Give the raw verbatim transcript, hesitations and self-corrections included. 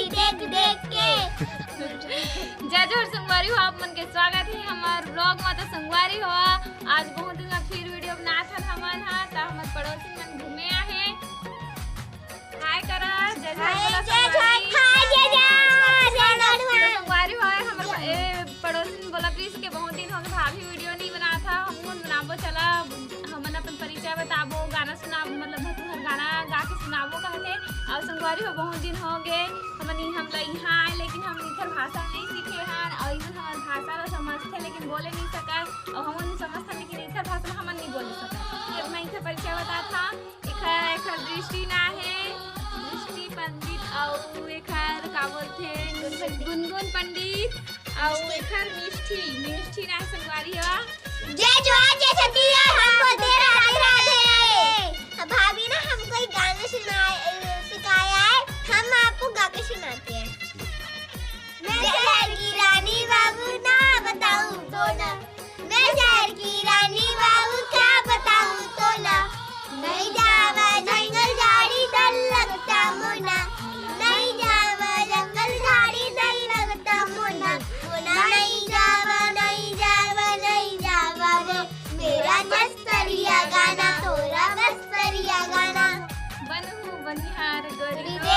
देख देख के। जय जोहार संगवारी हो, आप मन के स्वागत है हमार vlog में। तो संगवारी हो, आज बहुत दिन बाद फिर video बनात हन हमन हा। तो हमार पड़ोसी मन घूमे आहे। हाय करा, जय जोहार बोला संगवारी। हाय जय जोहार, जय जोहार। संगवारी हो, हमार ए, पड़ोसी मन बोला प्लीज के बहुत दिन हो गए भाभी video नहीं बनात हा। हम मन बनाबो, चला हमन अपन परिचय बताबो, गाना सुनाबो, मतलब तुहर गाना गा के सुनाबो कहते। और संगवारी हो, बहुत दिन हो गए हमन इ- हम ला यहाँ आए, लेकिन हम इधर भाषा नहीं सीखे हन और इधर हमार भाषा ला समझते लेकिन बोले नहीं सकत, और हमन समझते लेकिन इधर भाषा ला हमन नहीं बोले सकत। फिर मैं इधर परिचय बता था, एखर एखर दृष्टि ना है, दृष्टि पंडित, और एखर का बोलते गुनगुन पंडित, और एखर मिष्ठी, मिष्ठी ना है संगवारी हो। जय जोहार, जय छत्तीसगढ़, हम बोलते राधे राधे। अब भाभी ना हमको एक गाना सुनाए, सिखाया है, हम आपको गा के सुनाते हैं। मैं शहर की रानी बाबू ना बताऊं तो ना, मैं शहर की रानी बाबू क्या बताऊं तो ना। नहीं जावा जंगल झाड़ी डर लगता मोना, नहीं जावा जंगल झाड़ी डर लगता मोना, मोना नहीं जावा, नहीं जावा, नहीं जावा रे। मेरा बस्तरिया गाना, तोरा बस्तरिया गाना। बनहु बनिहार गोरी रे।